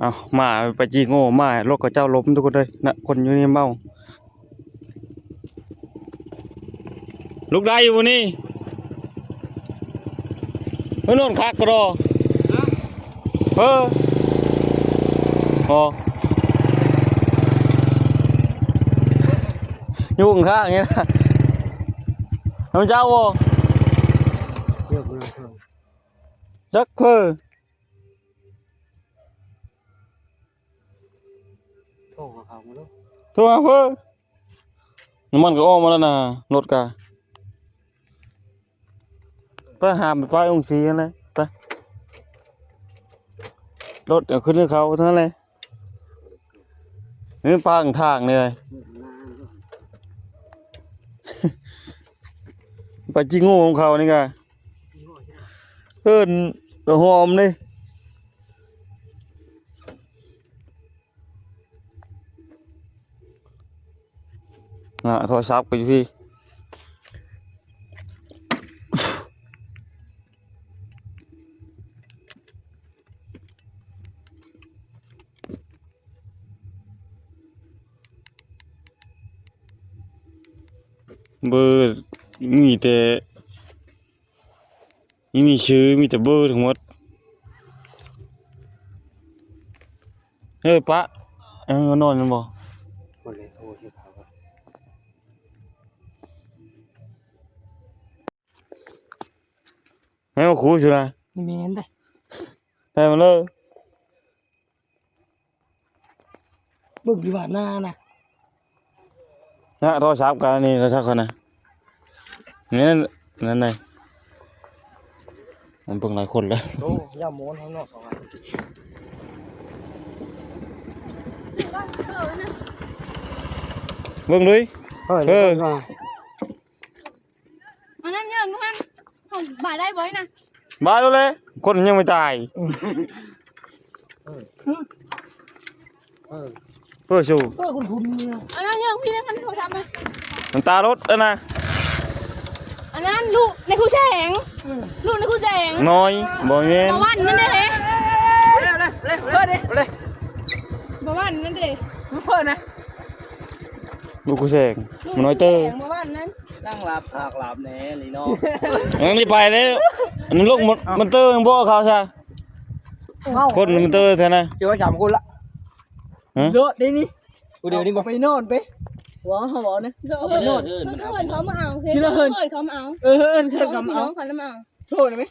ເອົາ ມາໄປຈີ່ໂງ່ມາ ລົດເຂົາເຈົ້າລົ້ມທຸກຄົນເອີຍນະ ຄົນຢູ່ນີ້ເມົາ. ລຸກໄດ້ຢູ່ບໍ່ນີ້? ເອີ ນອນຄັກກະດໍ ເອີ ອໍ ຢູ່ຂ້າງໆນີ້ນະ ນຳເຈົ້າບໍ່? ຈັກເພີ ໂທຫາເຂົາມາດູ ໂທຫາເພິ່ນ ນ້ຳມັນກໍອອກມາແລ້ວນະ ລົດກະ ໄປຫາໄປປ້າຍອົງຊີຫັ້ນແຫຼະ ໄປ ລົດເອົາຂຶ້ນໃຫ້ເຂົາເທົ່ານັ້ນແຫຼະ ນີ້ປາກທາງນີ້ເລີຍ ໄປຈີ່ໂງ່ຂອງເຂົານີ້ກະ ເອີ້ນຫອມເດ້. ນະ ໂທລະສັບກໍຢູ່ພີ້ ເບີ ມີແຕ່ ມີ ມີຊື່ ມີແຕ່ເບີທັງໝົດ ເອີ ປະ ເອີ ນອນແມ່ນບໍ່? ບໍ່ໄດ້ໂທຊື່ເຂົາ ແມ່ນບໍ່ຄູຊື່ນະ ແມ່ນເດ້ ໄດ້ມາເລີຍ. ເບິ່ງຢູ່ບ້ານນານະ ນະ ໂທລະສັບກັນນີ້ ໂທລະສັບຂ້ອຍນະ ແມ່ນ ນັ້ນໄດ໋ ມັນເບິ່ງຫຼາຍຄົນແລ້ວ ໂອ້ ຢ່າໂມ້ນຂ້າງນອກເຂົາວ່າ ເບິ່ງດຸຍ ເອີ ເອີ ເບິ່ງວ່າ ອັນນັ້ນເຍິງຫັ້ນ ເຮົາບາຍໄດ້ບໍ່ນະ? ບາຍໂລດແຫຼະ ຄົນຍັງບໍ່ຕາຍ ເອີ ເອີ ເອີ ຊູ ເອີ ຄຸນໆ ອັນນັ້ນເຍິງ ພີ່ ຄັນໂທລະສັບມາ ນ້ຳຕາລົດອັນນະ ອັນນັ້ນລູກໃນຄູແສງ ເອີ ລູກໃນຄູແສງ ນ້ອຍ ບໍ່ແມ່ນ ບໍ່ຫວັ່ນນັ້ນເດ້ ເອີ ບໍ່ຫວັ່ນນັ້ນເດ້ ເພິ່ນນະ ລູກຄູແສງ ມັນນ້ອຍເຕີ ບໍ່ຫວັ່ນນັ້ນ ນັ່ງຫຼັບຄັກຫຼັບແນ່ນີ້ເນາະ ຍັງໄດ້ໄປເດ້ ອັນນັ້ນລູກມັນ ມັນເຕີຍັງບໍ່ເຂົ້າຊະ ຄົນມັນເຕີແທ້ນະ ເຈີສາມຄົນລະ ຮະ ໂດດໄດ້ນີ້ ຜູ້ດຽວນີ້ບໍ່ໄປນອນໄປ ເວົ້າເຮົາເວົ້ານະ ເອີ້ນເຂົາມາເອົາ ເອີ້ນເຂົາມາເອົາ ເອີ ເອີ້ນເຂົາມາເອົາ ໂທດໄດ້ໄໝ?